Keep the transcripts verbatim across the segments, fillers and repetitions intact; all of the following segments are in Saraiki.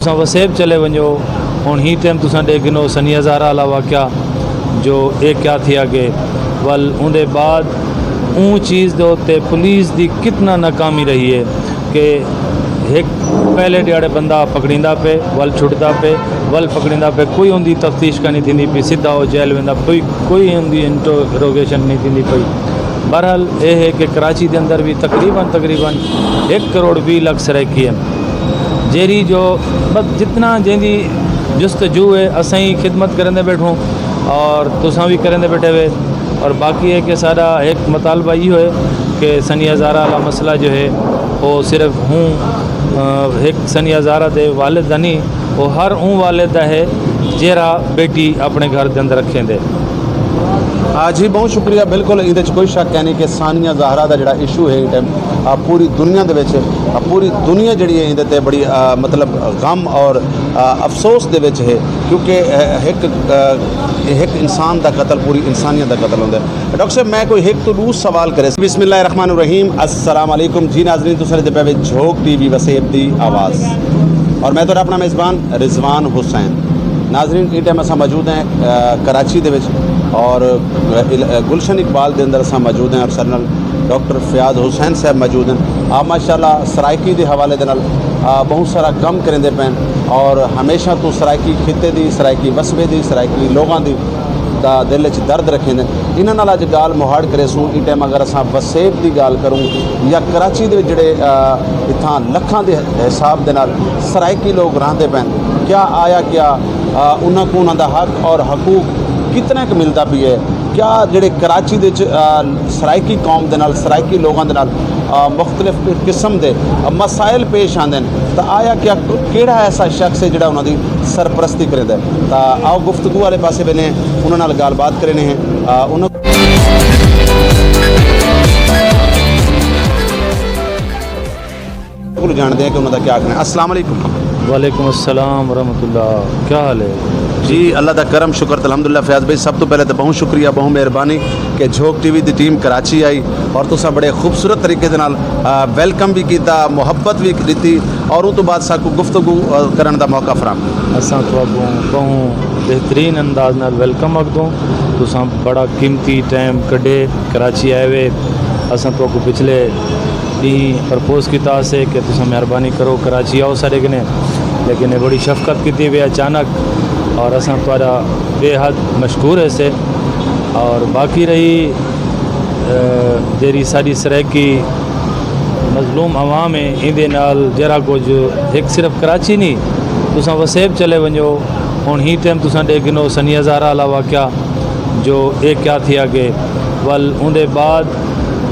تساں وسیب چلے ونجو، ہن ہی ٹائم تساں ڈیکھ گھنو سنی ہزارہ آلا واقعہ جو اے کیا تھیا گے۔ ول اوندے بعد اوں چیز دے اتے پولیس دی کتنا ناکامی رہی ہے کہ ہک پہلے ڈیہاڑے بندہ پکڑیندا پے، ول چھٹدا پے، ول پکڑیندا پے، کوئی اوندی تفتیش کائنی تھیندی پئی، سدھا او جیل ویندا پئی، کوئی اوندی انٹروگیشن نہیں تھیندی پئی۔ بہرحال اے ہے کہ کراچی دے اندر بھی تقریباً تقریباً ہک کروڑ ویہہ لکھ سرائیکی ہن، جیڑھی جو بس جتنا جیندی جستجو ہے، اساں ہی خدمت کریندے بیٹھوں اور تساں بھی کریندے بیٹھے ہوئے۔ اور باقی ہے کہ سارا ایک مطالبہ یہ ہوئے کہ سنی ہزارہ والا مسئلہ جو ہے وہ صرف ہوں ایک سنی ہزارہ دے والد دا نہیں، وہ ہر اوں والد دا ہے جیرا بیٹی اپنے گھر دے اندر رکھیں دے۔ جی بہت شکریہ۔ بالکل ایندے وچ کوئی شک کائنی کہ ثانیہ زہرا دا جڑا ایشو ہے اس ٹائم پوری دنیا دے وچ، پوری دنیا جڑی ہے ایندے تے بڑی مطلب غم اور افسوس دے وچ ہے، کیونکہ ایک ایک انسان دا قتل پوری انسانیت دا قتل ہوندا ہے۔ ڈاکٹر صاحب میں کوئی ایک تو دو سوال کرے۔ بسم اللہ الرحمن الرحیم، السلام علیکم۔ جی ناظرین، تساں دے پے جھوک ٹی وی وسیب دی آواز اور میں تو اپنا میزبان رضوان حسین۔ ناظرین، اس ٹائم اساں موجود ہیں کراچی دے وچ اور گلشن اقبال دے اندر اساں موجود ہیں اور سرنل ڈاکٹر فیاض حسین صاحب موجود ہیں۔ آپ ماشاءاللہ سرائیکی دے حوالے دے نال بہت سارا کم کریندے پے اور ہمیشہ تو سرائیکی خطے دی، سرائیکی وسبے دی، سرائیکی لوگاں دی دا دل وچ درد رکھیں دے۔ انہاں نال اج گال مہاڑ کرے سوں۔ ایں ٹائم اگر اساں وسیب دی گال کروں یا کراچی دے وچ جڑے اتھاں لکھاں دے حساب دے نال سرائیکی لوگ رہندے پین، کیا آیا کیا انہاں کو انہاں دا حق اور حقوق کتنا ک ملدا پی ہے؟ کیا جڑے کراچی دے وچ سرائیکی قوم دے نال، سرائیکی لوگاں دے نال مختلف قسم دے مسائل پیش آندے ہیں، تو آیا کیا کیڑا ایسا شخص ہے جڑا انہاں دی سرپرستی کریندا ہے؟ تو آؤ گفتگو والے پاسے وینے، انہاں نال گال بات کرینے ہیں۔ انہاں کولوں جانتے ہیں کہ انہاں دا کیا آکھنا ہے۔ السلام علیکم۔ وعلیکم السلام ورحمۃ اللہ، کیا حال ہے؟ جی اللہ دا کرم شکر الحمدللہ۔ فیاض بھائی، سب تو پہلے تو بہت شکریہ، بہت مہربانی کہ جھوک ٹی وی دی ٹیم کراچی آئی اور تساں بڑے خوبصورت طریقے دے نال ویلکم بھی کیتا، محبت بھی ڈتی اور اوں تو بعد ساکو گفتگو کرن دا موقع فراہم کیتا۔ اساں تہاکوں بہوں بہترین انداز نال ویلکم آکھدوں۔ تساں بڑا قیمتی ٹائم کڈھے کراچی آئے وے۔ اساں تہاکوں پچھلے ڈینہہ پرپوز کیتا ہسے کہ تساں مہربانی کرو کراچی آؤ ساڈے کنے، لیکن اے بڑی شفقت کیتی وے اچانک اور اساں تہاڈا بے حد مشکور ہسے۔ اور باقی رہی جیڑھی ساڈی سرائیکی مظلوم عوام ہے، ایندے نال جیڑھا کجھ ہک صرف کراچی نی، تساں وسیب چلے ونجو، ہن ہی ٹائم تساں ڈیکھ گھنو سنی ہزارہ آلا واقعہ جو اے کیا تھیا گے، ول اوندے بعد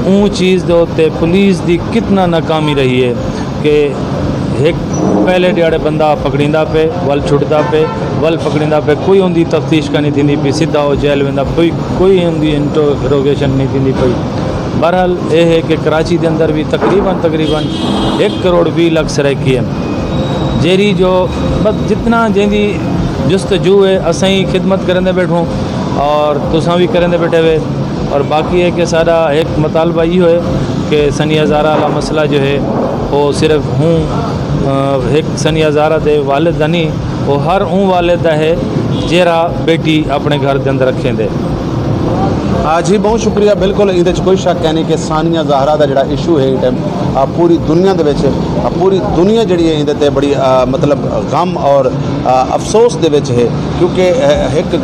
اوں چیز دے اتے پولیس دی کتنا ناکامی رہی ہے۔ کہ ہک پہلے ڈیہاڑے بندہ پکڑیندا پئے، ول چھٹدا پئے، ول پکڑیندا پئے، کوئی اوندی تفتیش کائنی تھیندی پئی، سدھا او جیل ویندا پئی، کوئی اوندی انٹروگیشن نی تھیندی پئی۔ بہرحال اے ہے کہ کراچی دے اندر وی تقریبا تقریبا ہک کروڑ ویہہ لکھ سرائیکی ہن، جیڑھی جو بس جتنا جیندی جستجو ہے اساں ای خدمت کریندے بیٹھوں اور تساں وی کریندے بیٹھے وے۔ اور باقی ہے کہ ساڈا ہک مطالبہ ای ہوئے کہ سنی ہزارہ والا مسئلہ جو ہے وہ صرف ہوں ہک سنی ہزارہ دے والد دا نہیں، وہ ہر اوں والد دا ہے جیرا بیٹی اپنے گھر دے اندر رکھیں دے۔ جی بہت شکریہ۔ بالکل ایندے وچ کوئی شک کائنی کہ ثانیہ زہرا دا جڑا ایشو ہے اس ٹائم پوری دنیا دے وچ، پوری دنیا جڑی ہے ایندے تے بڑی مطلب غم اور افسوس دے وچ ہے، کیونکہ ہک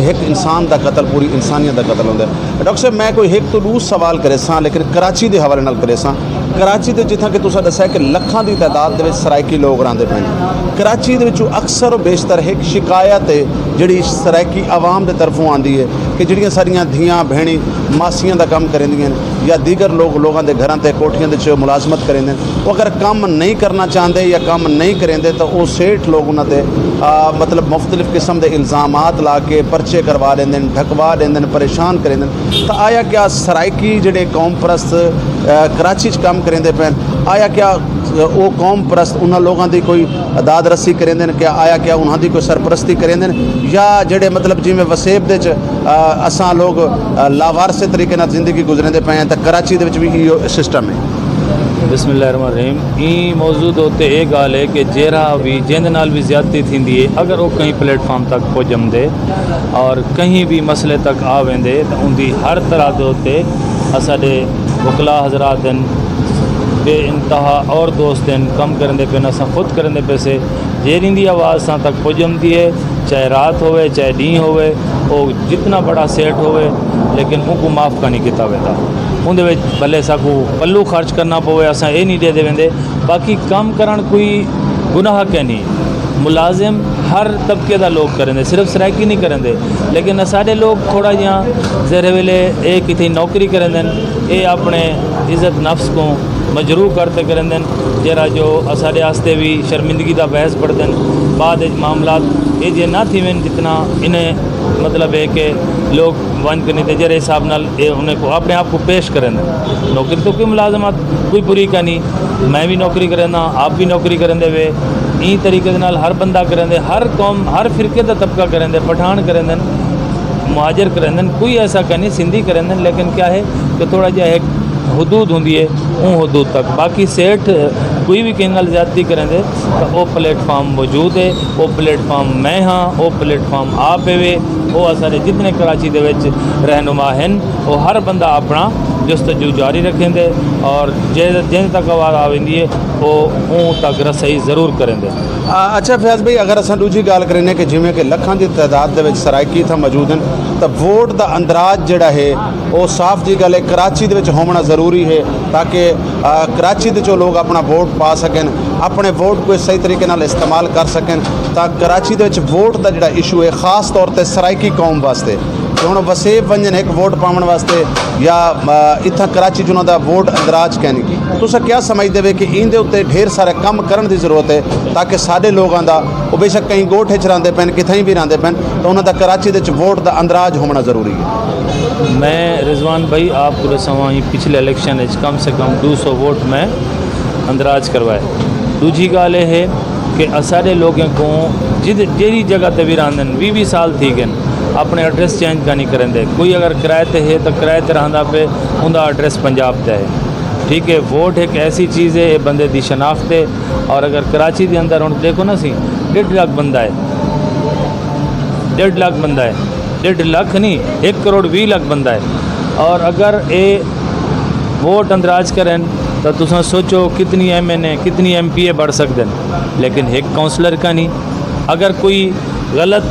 ہک انسان دا قتل پوری انسانیت دا قتل ہوندا ہے۔ ڈاکٹر صاحب میں کوئی ہک تو ڈو سوال کرے ساں لیکن کراچی دے حوالے نال کرے ساں۔ کراچی دے جتھاں کہ تساں ڈسیا کہ لکھاں دی تعداد دے وچ سرائیکی لوگ رہندے پئے ہن۔ کراچی دے وچوں اکثر و بیشتر ہک شکایت ہے جڑی سرائیکی عوام دے طرفوں آندی ہے کہ جڑیاں ساڈیاں دھیاں بھینڑیں ماسیاں دا کم کریندیاں ہن یا دیگر لوگ لوگاں دے گھراں تے کوٹھیاں دے وچ ملازمت کریندے ہن، او اگر کم نہیں کرنا چاہندے یا کم نہیں کریندے تاں او سیٹھ لوگ انہاں تے مطلب مختلف قسم دے الزامات لا کے پرچے کروا ڈیندے ہن، ڈھکوا ڈیندے ہن، پریشان کریندے ہن۔ تاں آیا کیا سرائیکی جڑے قوم پرست کراچی چ کم کریندے پئے ہن، آیا کیا او قوم پرست انہاں لوگاں دی کوئی داد رسی کریندے ہن؟ کیا آیا کیا انہاں دی کوئی سرپرستی کریندے ہن؟ یا جڑے مطلب جیویں وسیب دے وچ اساں لوگ لاوارثے طریقے نال زندگی گزریندے پئے ہیں تاں کراچی دے وچ وی ایہو سسٹم ہے؟ بسم اللہ الرحمن الرحیم۔ ایں موضوع دے اتے اے ڳالھ ہے کہ جیرھا وی جیندے نال وی زیادتی تھیندی ہے، اگر او کہیں پلیٹ فارم تک پڄ امدے اور کہیں وی مسئلے تک آ ویندے، تاں اوندی ہر طرح دے اتے اساݙے وکلا حضرات ہن، بے انتہا اور دوست ہن، کم کریندے پئن، اساں خود کریندے پئے سے۔ جیڑھی دی آواز اساں تک پڄ امدی ہے، چاہے رات ہووے، چاہے ݙینہہ ہووے، او جتنا بڑا سیٹھ ہووے، لیکن اونکوں معاف کائنی کیتا ویندا۔ اوندے وچ بھلے ساکوں پلو خرچ کرنا پووے، اساں اے نی ݙیندے ویندے۔ باقی کم کرݨ کوئی گناہ کائنی، ملازم ہر طبقے دا لوک کریندے، صرف سرائیکی نی کریندے، لیکن اساݙے لوک تھوڑا جیہاں زہرے ویلے اے کتھے نوکری کریندن، اے اپݨے عزت نفس کوں مجروح کر تے کریندن، جیڑھا جو اساݙے واسطے وی شرمندگی دا باعث بݨدن۔ بعد وچ معاملات اے جے نہ تھیون جتنا انہیں مطلب ہے کہ لوگ ونڄ کنی تے جیڑھے حساب نال اے انہیں کوں اپݨے آپ کوں پیش کریندن۔ نوکری توں کوئی ملازمت کوئی بری کائنی، میں وی نوکری کرینداں، آپ وی نوکری کریندے وے، ایں طریقے دے نال ہر بندہ کریندے، ہر قوم، ہر فرقے دا طبقہ کریندے، پٹھان کریندن، مہاجر کریندن، کوئی ایسا کائنی، سندھی کریندن، لیکن کیا ہے کہ تھوڑا جیہا ہک حدود ہوندی ہے، اوں حدود تک۔ باقی سیٹھ کوئی وی کہیں نال زیادتی کریندے تاں او پلیٹ فارم موجود ہے، او پلیٹ فارم میں ہاں، او پلیٹ فارم آپ ہے وے، او اساݙے جتنے کراچی دے وچ رہنما ہن، او ہر بندہ اپݨا جستجو جاری رکھیندے اور جے جیں تک آواز آ ویندی ہے، او اوں تک رسائی ضرور کریندے۔ آ، اچھا فیاض بھائی، اگر اساں ݙوجھی ڳالھ کریندے کہ جیویں کہ لکھاں دی تعداد دے وچ سرائیکی اتھاں موجود ہن، تاں ووٹ دا اندراج جیڑھا ہے، او صاف جی ڳالھ ہے، کراچی دے وچ ہووݨا ضروری ہے، تاکہ، آ، کراچی دے وچ او لوگ اپݨا ووٹ پا سڳن، اپݨے ووٹ کوں صحیح طریقے نال استعمال کر سڳن۔ تاں کراچی دے وچ ووٹ دا جیڑھا ایشو ہے، خاص طور تے سرائیکی قوم واسطے، کہ ہݨ وسیب ونڄن ہک ووٹ پاوݨ واسطے یا، آ، اتھاں کراچی چ انہاں دا ووٹ اندراج کائنی، تساں کیا سمجھدے وے کہ ایندے اتے ڈھیر سارے کم کرݨ دی ضرورت ہے، تاکہ ساݙے لوگاں دا، او بے شک کہیں ڳوٹھ اچ رہندے پئن، کتھائیں وی رہندے پئن، تاں انہاں دا کراچی دے وچ ووٹ دا اندراج ہووݨا ضروری ہے؟ میں رضوان بھائی آپ کوں ݙساواں، ایں پچھلے الیکشن اچ کم سے کم ݙو سو ووٹ میں اندراج کروائے۔ ݙوجھی ڳالھ اے ہے کہ اساݙے لوگیں کوں جد-، جیڑھی جگہ تے وی رہندن، ویہہ ویہہ سال تھی ڳئن، اپݨے ایڈریس چینج کائنی کریندے۔ کوئی اگر کرائے تے ہے تاں کرائے تے رہندا پئے، اوندا ایڈریس پنجاب تے ہے۔ ٹھیک ہے، ووٹ ہک ایسی چیز ہے، اے بندے دی شناخت ہے۔ اور اگر کراچی دے اندر ہݨ ݙیکھو نا سی، ݙیڈھ لکھ بندہ ہے، ݙیڈھ لکھ بندہ ہے، ݙیڈھ لکھ نہیں، ہک کروڑ ویہہ لکھ بندہ ہے۔ اور اگر اے ووٹ اندراج کرن تاں تساں سوچو کتنی ایم این اے، کتنی ایم پی اے بݨ سڳدن، لیکن ہک کونسلر کائنی۔ اگر کوئی غلط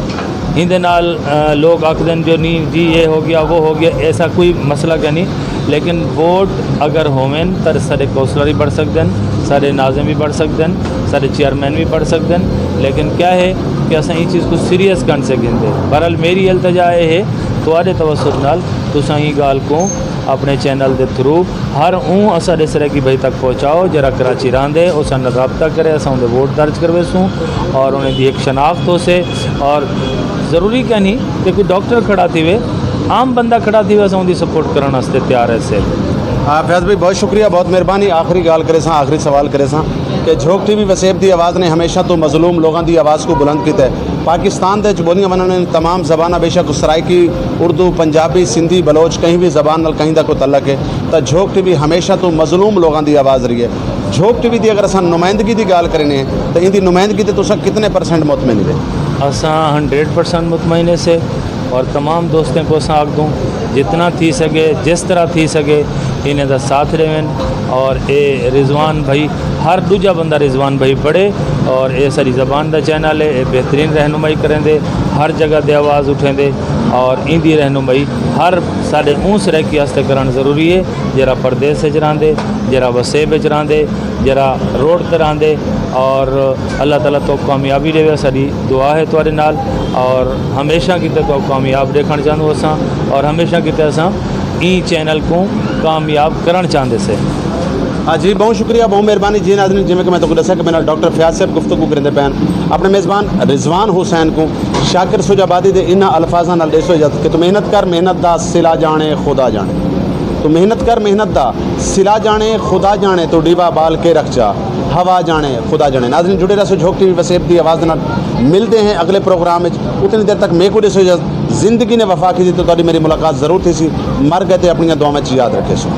ایندے نال، آ، لوگ آکھدن جو نہیں جی اے ہو ڳیا، وہ ہو ڳیا، ایسا کوئی مسئلہ کائنی۔ لیکن ووٹ اگر ہوون تاں ساݙے کونسلر وی بݨ سڳدن، ساݙے ناظم وی بݨ سڳدن، ساݙے چیئرمین وی بݨ سڳدن۔ لیکن کیا ہے کہ اساں ایں چیز کوں سیریس کائنی گھندے۔ بہرحال میری التجا اے ہے تہاݙے توسط نال تساں ایں ڳالھ کوں اپݨے چینل دے تھرو ہر اوں اساݙے سرائیکی بھائی تک پہنچاؤ، جیڑھا کراچی رہندے، او ساݙے نال رابطہ کرے، اساں اوندے ووٹ درج کرویسوں اور انہیں دی ہک شناخت ہوسے۔ اور ضروری کائنی کہ کوئی ڈاکٹر کھڑا تھیوے، عام بندہ کھڑا تھیوے، اساں اوندی سپورٹ کرݨ واسطے تیار ہیسے۔ آ، فیاض بھائی، بہت شکریہ، بہت مہربانی۔ آخری ڳالھ کریساں، آخری سوال کریساں کہ جھوک ٹی وی وسیب دی آواز نے ہمیشہ توں مظلوم لوگاں دی آواز کوں بلند کیتا ہے۔ پاکستان دے وچ ٻولیاں ونڄݨ والیاں تمام زباناں، بے شک سرائیکی، اردو، پنجابی، سندھی، بلوچ، کہیں وی زبان نال کہیں دا کوئی تعلق ہے، تاں جھوک ٹی وی ہمیشہ توں مظلوم لوگاں دی آواز رہی ہے۔ جھوک ٹی وی دی اگر اساں نمائندگی دی ڳالھ کرینے ہیں، تاں ایندی نمائندگی تے تساں کتنے پرسنٹ مطمئن ہو؟ اساں ہنڈریڈ پرسنٹ مطمئن ہیسے اور تمام دوستیں کوں اساں آکھدوں، جتنا تھی سڳے، جس طرح تھی سڳے، انہیں دا ساتھ ݙیون۔ اور اے رضوان بھائی، ہر ݙوجھا بندہ رضوان بھائی بݨے، اور اے ساݙی زبان دا چینل ہے، اے بہترین رہنمائی کریندے، ہر جگہ تے آواز اٹھیندے، اور ایندی رہنمائی ہر ساݙے اوں سرائیکی واسطے کرݨ ضروری ہے، جیڑھا پردیس وچ رہندے، جیڑھا وسیب وچ رہندے، جیڑھا روڈ تے رہندے، اور اللہ تعالیٰ تہاکوں کامیابی ݙیوے، ساݙی دعا ہے تہاݙے نال، اور ہمیشہ کیتے تہاکوں کامیاب ݙیکھݨ چاہندوں اساں، اور ہمیشہ کیتے اساں ایں چینل کوں کامیاب کرݨ چاہندے سے۔ ہاں جی، بہت شکریہ، بہت مہربانی۔ جی ناظرین، جیویں کہ میں تہاکوں ݙسیا کہ میرے نال ڈاکٹر فیاض صاحب گفتگو کریندے پئے ہن، اپݨے میزبان رضوان حسین کوں، شاکر سجابادی دے انہاں الفاظاں نال ݙیسو اجازت کہ تو محنت کر، محنت دا صلہ ڄاݨے خدا ڄاݨے۔ تو محنت کر، محنت دا صلہ ڄاݨے خدا ڄاݨے، تو ݙیوا ٻال کے رکھ چا، ہوا ڄاݨے خدا ڄاݨے۔ ناظرین، جڑے رہسو جھوک ٹی وی وسیب دی آواز دے نال۔ ملدے ہیں اڳلے پروگرام وچ، اتنی دیر تک میکوں ݙیسو اجازت۔ زندگی نے وفا کیتی تو تہاݙی میری ملاقات ضرور تھیسی۔ مر ڳئے تے اپݨیاں دعاواں وچ یاد رکھیسو۔